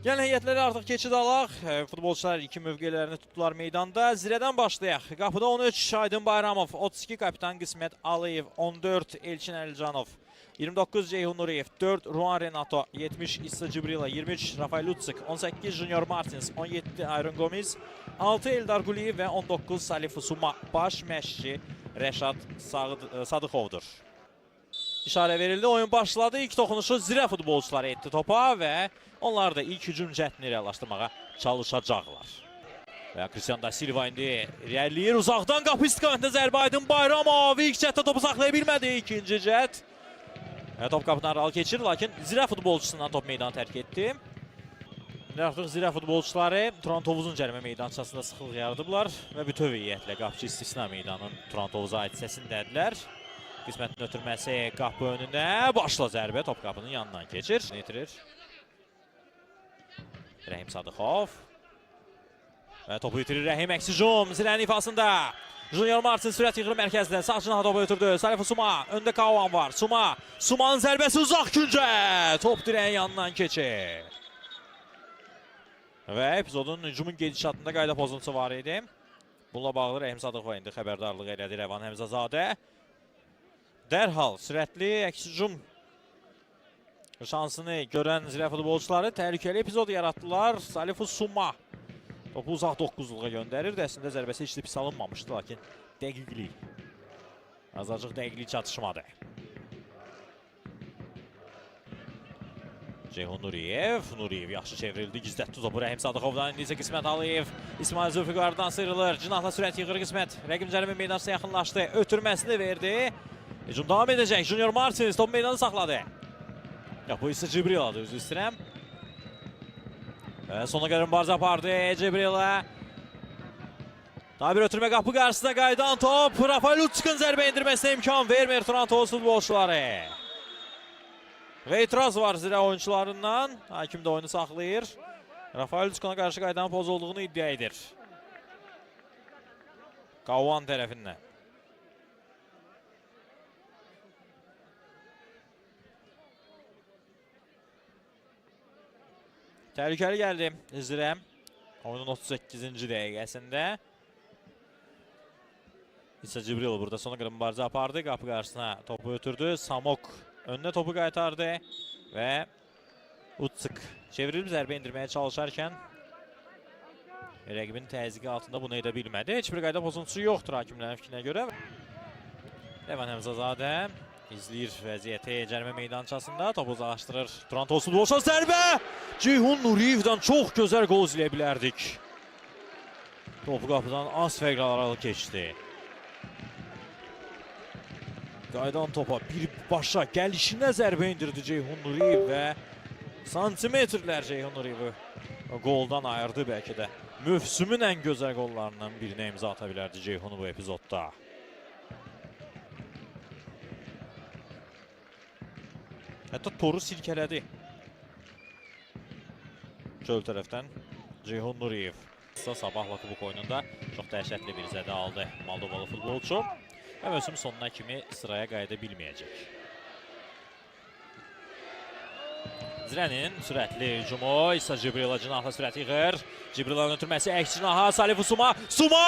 Gəlin heyətlərə artıq keçid alaq. Futbolçular iki mövqelərini tutdular meydanda. Zirədən başlayaq. Qapıda 13 Aydın Bayramov, 32 kapitan Qismət Alıyev, 14 Elçin Əlicanov, 29 Ceyhun Nuriyev, 4 Ruan Renato, 70 İssa Cibrila, 23 Rafael Lutsik, 18 Junior Martins, 17 Ayron Gomis, 6 Eldar Quliyev və 19 Salif Suma. Baş məşqçi Rəşad Sadıxovdur. İşarə verildi, oyun başladı. İlk toxunuşu Zirə futbolçuları etdi topa və onlar da ilk hücum cəhdini reallaşdırmağa çalışacaqlar. Və Cristian da Silva indi irəliləyir. Uzaqdan qapı istiqamətində zərbə Aydın Bayramov. İlk cəhddə topu saxlaya bilmədi. İkinci cəhd. Və top qapıdan aralı keçir, lakin Zirə futbolçusundan top meydanı tərk etdi. İndi artıq Zirə futbolçuları Turan Tovuzun cərimə meydançasında sıxlıq yaradıblar və bütöv heyətlə qapıcı istisna meydanın Turan Tovuza aid hissəsindədirlər. Qismətin ötürməsi qapı önünə. Başla zərbə top qapının yanından keçir. Yitirir. Rəhim Sadıxov. Və topu itirir Rəhim, əks hücum. Zirənin ifasında. Junior Martin sürət yığır mərkəzdə. Sağ cinaha topu ötürdü. Salif Suma. Öndə Kavan var. Suma. Suma'nın zərbəsi uzaq küncə. Top dirəyin yanından keçir. Və epizodun hücumun gedişatında qayda pozuntusu var idi. Bununla bağlı Rəhim Sadıxova indi xəbərdarlıq elədi Rəvan Həmzəzadə. Dərhal sürətli əks hücum şansını görən Zirə futbolçuları təhlükəli epizod yaratdılar. Salif Suma topu uzaq doqquzluğa göndərirdi. Əslində zərbəsi heç də pis alınmamışdı, lakin dəqiqlik. Azacıq dəqiqlik çatışmadı. Ceyhun Nuriyev. Nuriyev yaxşı çevrildi. Gizlətdi topu Rəhim Sadıxovdan. İndi isə Qismət Alıyev. İsmail Zülfüqardan sıyrılır. Cinahla sürət yığır Qismət. Rəqib cərimə meydançasına yaxınlaşdı. Ötürməsini verdi. Hücum davam edəcək. Junior Martins top meydanı saxladı. Yox, bu isə Cibriladır, üzr istəyirəm. Və sona qədər mübarizə apardı Cibrila. Daha bir ötürmə qapı qarşısına qayıdan top. Rafael Lutsk'ın zərbə endirməsinə imkan vermir Turan Tovuz futbolçuları. Və etiraz var Zirə oyunçularından. Hakim də oyunu saxlayır. Rafael Lutsk'a qarşı qayıdan poz olduğunu iddia edir. Kavan tərəfindən. Təhlükəli gəldi Zirə. Oyunun 38-ci dəqiqəsində. İsa Cibril burada sona qədər mübarizə apardı. Qapı qarşısına topu ötürdü. Samok önünə topu qaytardı. Və Utsik çevrilib zərbə endirməyə çalışarkən rəqibin təzyiqi altında bunu edə bilmədi. Heç bir qayda pozuntusu yoxdur hakimlərin fikrinə görə. Rəvan Həmzəzadə izləyir vəziyyəti cərimə meydançasında. Topu uzaqlaşdırır. Turan Tovuz futbolçusu zərbə! Ceyhun Nuriyevdən çox gözəl qol izləyə bilərdik. Topu qapıdan az fərqlə aralı keçdi. Qayıdan topa birbaşa gəlişinə zərbə indirdi Ceyhun Nuriyev və santimetrlər Ceyhun Nuriyevi qoldan ayırdı bəlkə də. Mövsümün ən gözəl qollarından birinə imza ata bilərdi Ceyhun bu epizodda. Hətta toru silkələdi. Çöl tərəfdən Ceyhun Nuriyev. Sabahla kubok oyununda çox dəhşətli bir zədə aldı Moldovalı futbolçu. Və mövsüm sonuna kimi sıraya qayıda bilməyəcək. Zirənin sürətli hücumu. İsa Cibrila cinahla sürət yığır. Cibrilanın ötürməsi əks cinaha. Salif Suma. Suma!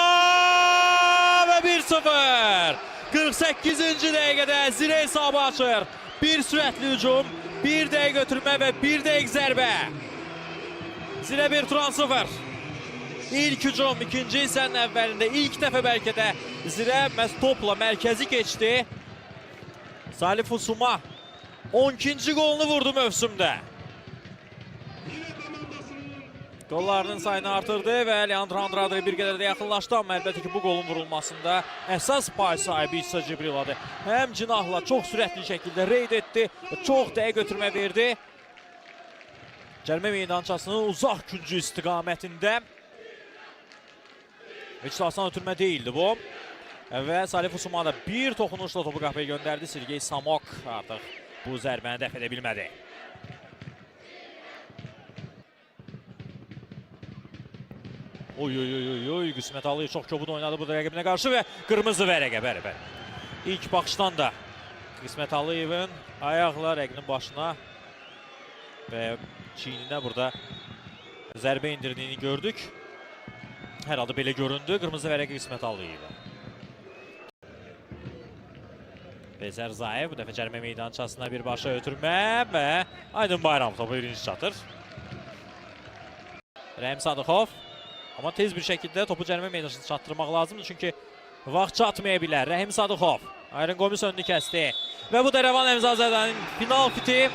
Və 1-0. 48-ci dəqiqədə Zirə hesabı açır. Bir sürətli hücum, bir dəqiq ötürmə və bir dəqiq zərbə. Zirə 1, Turan 0. İlk hücum ikinci hissənin əvvəlində ilk dəfə bəlkə də Zirə məhz topla mərkəzi keçdi. Salif Suma 12-ci qolunu vurdu mövsümdə. Qollarının sayını artırdı və Leandro Andrade bir qədər də yaxınlaşdı, amma əlbəttə ki, bu qolun vurulmasında əsas pay sahibi İsa Cibriladır. Həm cinahla çox sürətli şəkildə reyd etdi, çox dəqiq ötürmə verdi. Cərimə meydançasının uzaq küncü istiqamətində. Heç də asan ötürmə deyildi bu. Və Salif Usuma da bir toxunuşla topu qapıya göndərdi. Sergey Samok artıq bu zərbəni dəf edə bilmədi. Oy oy oy oy oy, Qismət Alıyev çox kobud oynadı burada rəqibinə qarşı və qırmızı vərəqə, bəli bəli. İlk baxışdan da Qismət Alıyevin ayaqla rəqibinin başına və çiyninə burada Zərbə endirdiyini gördük. Hər halda belə göründü. Qırmızı vərəq Qismət Aliyevə. Bezər Zayev bu dəfə cərimə meydançasına birbaşa ötürmə və Aydın Bayram topu birinci çatır. Rəhim Sadıxov. Amma tez bir şəkildə topu cərimə meydançasına çatdırmaq lazımdır. Çünki vaxt çatmaya bilər. Rəhim Sadıxov. Ayrın Gomis önünü kəsdi. Və bu da Rəvan Əmzazədənin final fiti.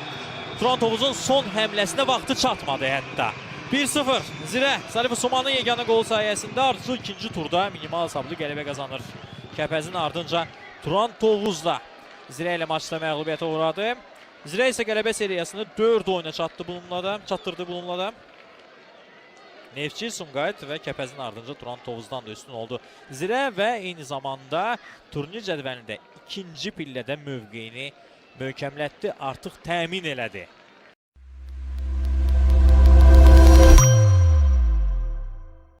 Turan Tovuzun son həmləsinə vaxtı çatmadı hətta. 1-0 Zirə Salif Sumanın yeganə qolu sayəsində Arzu ikinci turda minimal hesablı qələbə qazanır. Kəpəzin ardınca Turan Tovuz da Zirə ilə maçda məğlubiyyətə uğradı. Zirə isə qələbə seriyasını 4 oyuna çatdı bununla da, çatdırdı bununla da. Neftçi, Sumqayıt və Kəpəzin ardınca Turan Tovuzdan da üstün oldu. Zirə və eyni zamanda turnir cədvəlində ikinci pillədə mövqeyini möhkəmlətdi, artıq təmin elədi.